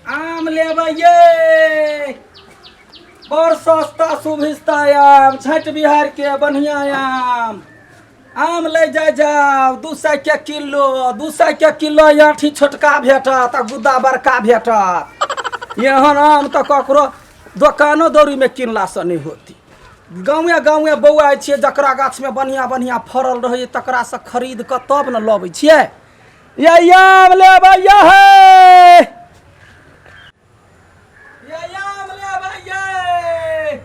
आम लेबै ये, बड़ सस्ता सुभिस्ता आम, छठि बिहार के बढ़िया आम। आम ले जाय जाउ, 200 के किलो, 200 के किलो। आँठी छोटका भेटत आ गुद्दा बड़का भेटत। एहन आम तऽ ककरो दोकानो दौरीमे किनलासँ नहि होती। गाँवे गाँवे बौआइ छियै, जकरा गाछमे बढ़िआँ बढ़िआँ फड़ल रहै तकरासँ खरीद कऽ तब ने लबै छियै। ये आम लेबै ये हे, ये आम लेबै ये,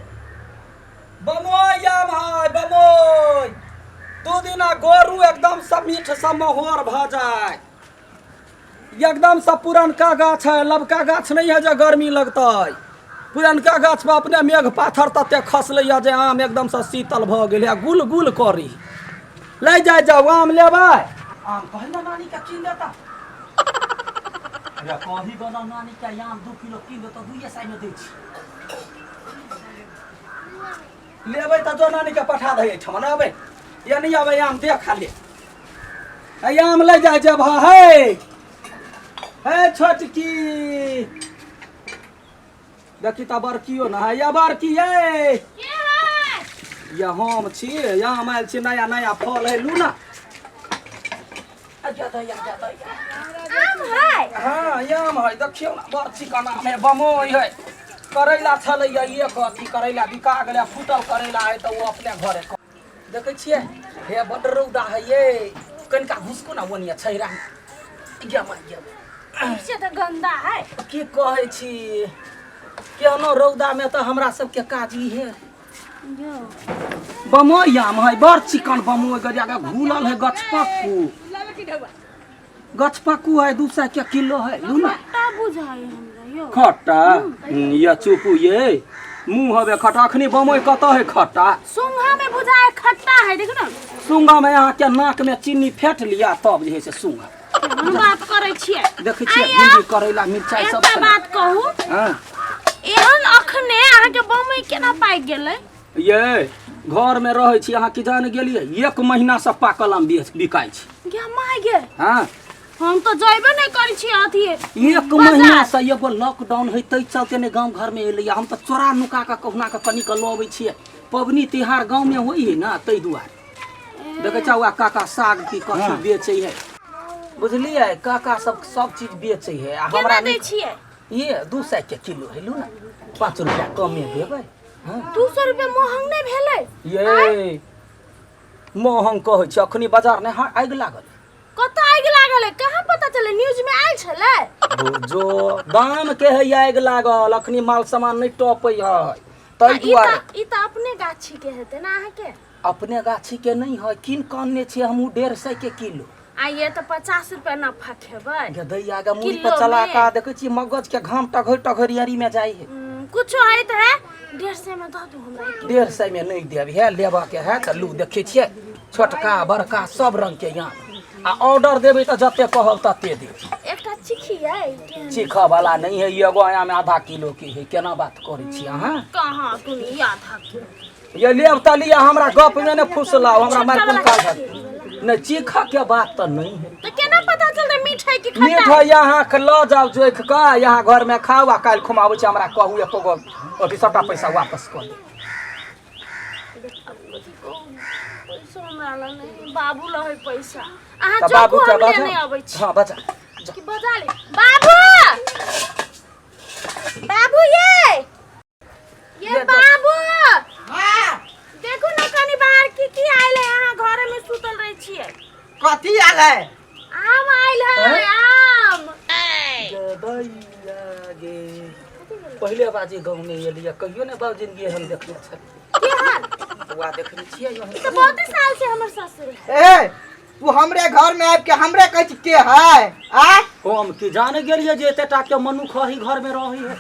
बमोइ आम है बमोइ। 2 दिना गोरू एकदम से मीठ से महोर भऽ जाय। एकदम से पुरनका गाछ है, लबका गाछ नहीं है जे गर्मी लगतै। पुरनका गाछ पर अपने मेघ पाथर तते खसलै जे आम एकदम से शीतल भऽ गेलै आ गुल गुल करी। ले जाय जाउ, आम लेबै। आम कही ना नानी के कीन देता। अरे कही गो ना नानी के आम 2 किलो कीन देता, 200 में दै छी। लेबै तऽ जो नानी के पठा दे एहिठाम ना अबै या नहीं अबै। आम दे खाली, है आम ले जाय जब है। हे छोटकी देखी तऽ बड़कियो ना है या बड़की ये। के है? या हम छी, या हम आयल छी, नया नया फल है, लू ना। आ जा दैया, जा दैया। आम है? हाँ, आम है, देखियौ ना, बड़ चिकन आम है, बमोइ है। करैला छलैया एक अथी, करैला बिका गेलै। फूटल करैला है तऽ ओ अपने घरे देखै छियै। हे, बड्ड रौदा है ये, कनिका घुसको ना ओनिया छैरा गे माय गे। से तऽ गंदा है। की कहै छी, केहनो रौदामे तऽ हमरा सबके काज इहे। यो। बमोइ आम है, बड़ चिकन बमोइ, गरिया के घुलल है, गछपक्कू गछपक्कू है। 200 के किलो है, लू ना। खट्टा बुझाइ हमरा यो। खट्टा या चुपू ये, मुँह हवे खट्टा। अखनी बमोइ कतऽ है खट्टा? सुंघा में बुझाइ खट्टा है, देखो ना। सुंघा में अहाँके नाक में चीनी फेट लिया तब जे है से सुंघा। हम बात करै छियै। देखै छियै। आइया, भिंडी, करैला, मिरचाइ सब एकटा छलै। बात कहू? हँ। एहन अखने अहाँके बम्बई केना पाकि गेलै? ये घर में रहै छी अहाँ की जान गेलियै, एक महीना से पाकल आम बिकाइ छै। गे my गे। हँ। हम तऽ जयबे नहि करै छी अथी एक बाजार। महीना से एगो लॉकडाउन है ताहि चलते ने गाँव घर में एलै। हम तऽ चोरा नुका कऽ कहुना कऽ कनि कऽ लऽ अबै छियै। पबनी तिहार गाँव में होइ है ना, ताहि दुआरे। देखै छौ काका साग की कथी बेचै है, बुझलियै? काका सब सब चीज बेचै है आ केना हमरा दै नहि छियै? ये 200 के किलो है, लू ना, 5 रुपया कमे देबै। हँ। 200 रुपया महंग नहि भेलै? ये महंग कहै छै, अखनी बाजार नहि। हाँ, आगि लागल। कतऽ आगि लागल है? कहाँ पता चले? न्यूज में आयल छलै? जो दाम के है आगि लागल, अखनी माल सामान नहि टपै है ताहि ई दुआरे। तऽ ई तऽ अपने गाछी के हेतै ने अहाँके? अपने गाछी के नहि है, कीन कऽ अनने छियै हमहूँ 150 के किलो। आ ये तऽ 50 रुपया नफा खेबै। गे दैया गे, मुड़ी पर किलो चला में? कऽ देखै छियै, मगज के घाम टघरि टघरि अरी में जाइ है। कुछो है तऽ है, 150 में दऽ दू हमरा एक किलो। 150 में नहि देब। हे, लेबऽ के है तऽ लू। देखै छियै, छोटका बड़का सब रंग के यहाँ आ ऑर्डर देबै तऽ जते कहब तते देब। एकटा चिखियै केहन? चीखऽ वाला नहि है, एगो आम आधा किलो के है। केना बात करै छी अहाँ? कहाँ तुम आधा किलो? ये लेब तऽ लिअ, हमरा गप में ने फुसलाउ, हमरा मार छोटका कोन वाला काज चिखियै। है? नहि, चीखऽ के बात तऽ नहि है। तऽ केना पता चलतै मीठ है कि खट्टा? मीठ है, यहाँ के लऽ जाउ जोखि कऽ, यहाँ घर में खाउ आ काल्हि खुमाबै छी। हमरा कहू एको गो अथी, सबटा पैसा वापस कऽ देब। पैसा हमरा लग नहीं है, बाबू लग है पैसा। अहाँ तऽ चौको बाबू के हम बजा। लेने अबै छी। हाँ, बजा। कि बजा ले। बाबू, बाबू, ये ये ये बाबू। हाँ। देखू ने कनी बाहर की की आयल है। अहाँ घरे में सुतल रहे छियै। कथी आयल है? आम आयल है। हैं? आम। गे दैया गे, पहिले बाजी गाँव में एलियै, कहियो ने बाबू जिंदगी हम देखने छलियै। केहन? वएह देखने छियै। ई तऽ बहुते साल से हमर ससुर है। ए, तू हमरे घर में आबि के हमरे कहै छी के है आ? हम की जाने गेलियै जे एते टा के मनुख अही घर में रहै है।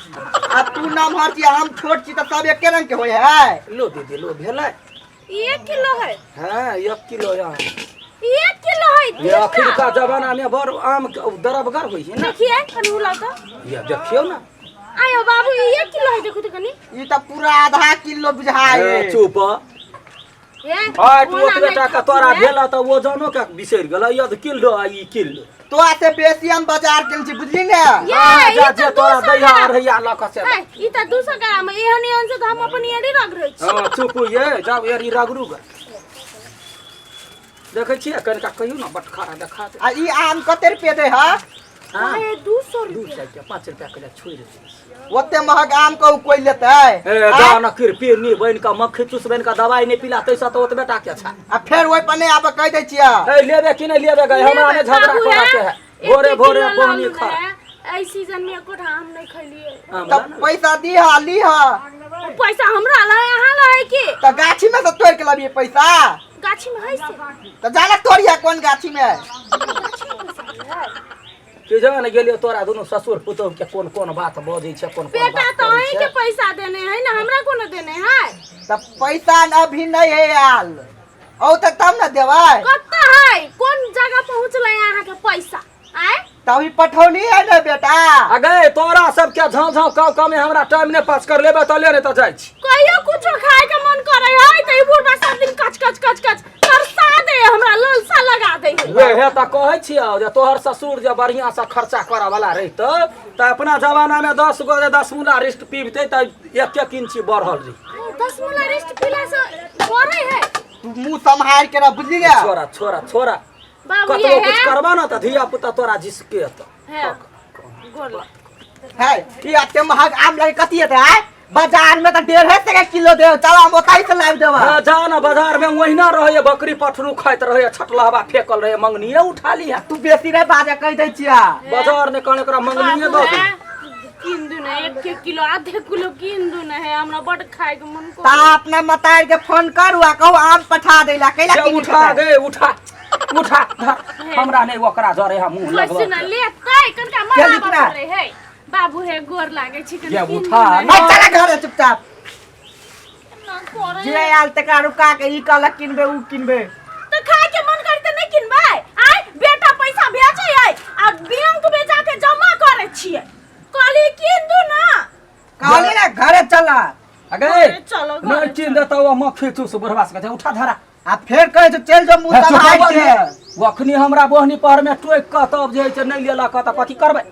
आ तू नमहर छी, हम छोट छी, तऽ सब एके रंग के होइ है? लो दीदी, लो, भेलै। ई 1 किलो है? हाँ, 1 किलो आम। ई 1 किलो है? ये अखिनका जमाना में बड़ आम के दरबगर होइ है ना। देखिए कनी उला तऽ। ये देखियौ ना। आयो बाबू, ई 1 किलो है? देखू तऽ कनी। ई तऽ पूरा आधा किलो बुझाय। ए, चुप। हे हाय तू ओना ओतबे नहि टा के तोरा खाथुन हे। भेल तऽ वजनो के बिसरि गेल यद किलो आ ई किलो। तोरा से बेसी हम बाजार गेल छी, बुझली ने? ये, हाँ, ई जा तऽ जे तोरा 200 दैया ग्राम। अढ़ैया लऽ कऽ से। ए, ई तऽ 200 ग्राम है, एहन एहन से तऽ हम अपन एड़ी रगड़ै छी। हँ चुप ये, जाउ एड़ी रगड़ू गे। देखै छियै कनिका कहियौ ने बटखारा देखा दे। आ ई आम कते रुपये दे है? हाँ, ए, 200 दू रुपया। सए के 5 रुपया के छोड़ि दे। ओते महग आम कहू कोई लेतै? ए आ? जा न कृपी बनि कऽ मक्खी चूस बनि कऽ दवाई नहि पिला तैसँ तऽ ओतबे टा के छै। आ फेर ओहि पर नहि आबऽ कहि दै छियै। ए लेबे कि नहि लेबे गए, हमरा नहि झगड़ा बाबू करऽ के है। भोरे एक भोरे किलो लऽ बोहनी लू खा। ने। एहि सीजन में एकोटा आम नहीं खैलिए। आम तऽ ला ने। पैसा दीह लीह। पैसा हमरा ला अहाँ ला है की? तऽ गाछी में से तोड़ के लबिए पैसा। गाछी में है से? तऽ जाना तोड़िया कोन गाछी में है। गाछी में पैसा है? कि जान गेलियो तोरा दुनू ससुर पुतोह के कोन कोन बात बजै छै, कोन कोन बेटा बात तो करै अहीं छै। के पैसा देने है ना, हमरा कोनो देने है? तऽ पैसा अभी नहीं है आयल, औ तऽ तब ने देबै। कत्ता है, कोन जगह पहुंचलै अहाँ के पैसा? आय तऽ अभी पठौनी है ने बेटा। अगे तोरा सबके झाँव झाँव काव काव में हमरा टाइम नहि पास कर, लेबे तऽ ले नहि तऽ जाइ छी। कहियो कुछो खाए के मन करे है त ई बुढ़बा सब दिन कच कच कच कच तरसा दे, हमरा ललसा लगा दे है। उएह तऽ कहै छियौ जे तोहर ससुर जे बढ़िआँ से खर्चा करऽ वाला रहितौ तऽ अपना जमाना में 10 गो जे 10 मुला रिस्ट पीबतै तऽ एक एक इंची बढ़ल रही। अरे, 10 मुला रिस्ट पीला से बढ़े है? तू मुंह सम्हार के रह, बुझली ने? छोरा छोरा छोरा। बाबू कतबो ये कुछ है करबा ने तऽ धिया पुता तोरा जिसके तऽ है गोर लग। है ई एते महग आम लगे कथी हेतै? आय बाजार में तऽ 150 के किलो देब, चल हम ओतहि से लाबि देब। हाँ, जा ना बाजार में ओहिना रहैए, बकरी पठरू खाइत रहैए, छटलहबा फेकल रहैए, मंगनिए उठा लिहा। तू बेसी नहि बाजे, कहि दै छियै। बाजार ने कहने ओकरा मंगनिए बाबू दऽ दे। है किन दू ने, एक एक किलो आधे किलो किन दू ने है, हमरा बड खाए के मन ता कर। अपना मतार के फोन करू आ कहू आम पठा दै ला, कैला जे किन उठा के? गे, उठा उठा धर, हमरा नहि ओकरा जरे है मुंह कैसे लगबऽ न के। लेतै कनका के मना लिखना? करे है बाबू हे, गोर लागे छी कन ये किन उठा दू ने। ना। हट, चला घरे चुपचाप। ना करे। जे आयल तकरा रुका के ई कहलक किनबे ऊ किनबे। तो खाए के मन करे त नहीं किनबै? आय बेटा पैसा भेजै है आ बैंक में जाके जमा करे छियै, कहली किन दू ना। कहली ने घरे चला। अगे घरे चलो, घरे। नहि चिन्ह देतौ ओ मक्खी चूस बुढ़वा से कहै, उठा धरा। आ फेर कहै छै चलि जो मुँह सम्हारि के। अखनी हमरा बोहनी पहर में टोकि कऽ तब जे होइ छै नहि लेलक तऽ कथी करबै?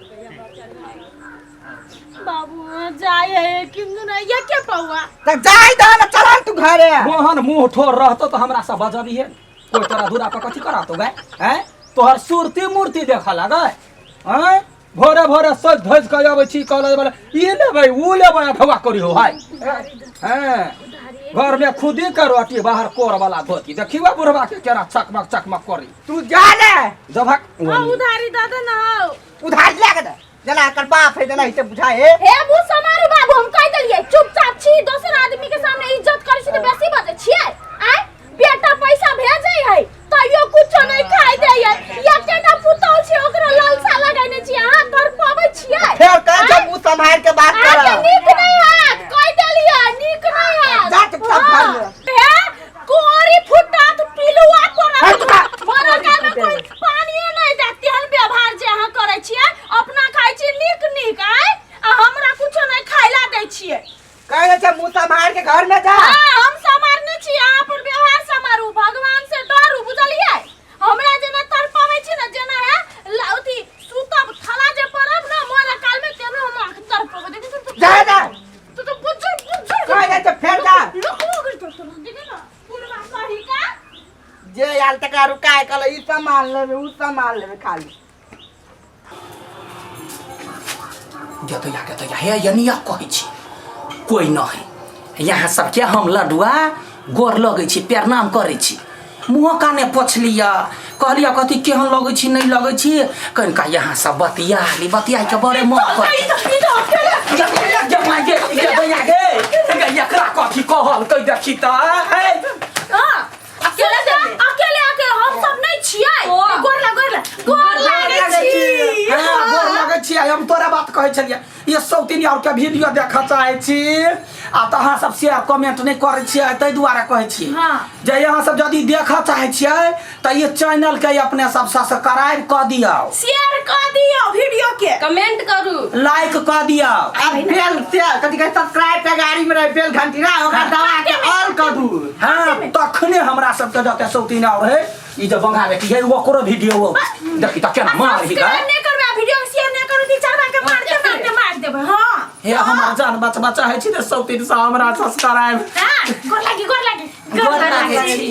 बाबू जाय है किन दू ना ये के पौआ। तऽ जाय दह ने, चल तू घरे। मोहन मुँह ठोर रहतो तऽ हमरा से बजबिहे कोई तोरा दूरा पर कथी करातो गए? हैं तोहर सूरती मूर्ति देखऽ लगै हैं, भोरे भोरे सज धज कऽ अबै छी, कहल बोले ई लेबै ऊ लेबै, अठवा करी हो हाय। हैं घर में खुदी के रोटी बाहर कोर वाला धोती, देखियो बुढ़वा के केना चकमक चकमक करी। तू जा ने। जभक आ उधारी दऽ दे ना हौ। उधार लए के दे, जेना एकर बाप है तेना हिते बुझाए हे। हे मुँह समारू बाबू, हम कहि देलियै चुपचाप छी, दोसर आदमी के सामने इज्जत करै छी तऽ बेसी बजै छियै। आय बेटा पैसा भेजै है तैयो कुछो नहीं खाइ दै है, एकेटा पुतहु छै ओकरा लालसा लगैने छी अहाँ, तड़पाबै छियै। फेर कहै छै मुँह सम्हारि के बात कर। अहाँके नीक नहीं हैत, कहि देलियै नीक नहीं हैत। जा चुपचाप घर में। हे कोरी फुटात पिलुआ हट पड़त जा। मरल काल में कोई पानिए नहीं देत, तेहन व्यवहार जे अहाँ करै छियै। अपना खाइ छी नीक नीक आय आ हमरा कुछो नहीं खाइला दै छियै। कहै छै मुँह सम्हारि के घर में जा। हाँ, हम सम्हारने छी, अहाँ अपन व्यवहार सम्हारू, भगवान से डरू, बुझलियै? हमरा जेना तड़पाबै छी ने, जेना है अथी सुतब थला जे पड़ब ने मरल काल में तेना हम अहाँके तड़पेबै। देखी तू जा जा। तू तो बुझुर बुझुर कहै जाइ छै फेर जा। लुकु कर तो देखी ना बुढ़वा कही का। जे आयल तकरा रुकाय कहल ई सामान लेबै ऊ सामान लेबै खाली। गेतैया गेतैया हे यनिया कहै छी कोइ नहि, यहाँ सबके हम लडुआ गोर लगै छी, प्रणाम करै छी, मुँहो काने पोछलियै, कहलियै कथी केहन लगै छी नहि लगै छी, कनिका यहाँ सब बतिया ली, बतिया के बड़े मन कर एकरा कथी कहल कहि देखी तऽ है। हाँ, अकेले अकेले अकेले हम सब नहीं छियै, गोर लाग गोर लाग गोर लागै छी। हाँ, गोर लगै छी। हम तोरा बात कहै छलियै, ये सौतिनी और के वीडियो देखऽ चाहै छी आ तऽ अहाँ सब शेयर कमेंट नहि करै छियै, ताहि दुआरे कहै छी हाँ। जे अहाँ सब यदि देखऽ चाहै छियै तऽ ये चैनल के अपने सब सब्सक्राइब कऽ दियौ, शेयर कऽ दियौ वीडियो के, कमेंट करू, लाइक कऽ दियौ आ बेल से कथी कहै सब्सक्राइब के गाड़ी में रहे बेल घंटी ना ओकरा दबा के ऑल कर दू। हाँ तखने सबके जते सौतीन और है ई जे बंगा बेटी है ओकरो वीडियो देखी त केना मार ही सब्सक्राइब नहीं करबै आ वीडियो शेयर नहीं करू ती चार के मारते मारते मार देबै हां हे हमर जान बचबा चाहै छी तऽ सौतीन से हमरा सब्सक्राइब हां गोर लागी गोर लागी गोर लागै छी।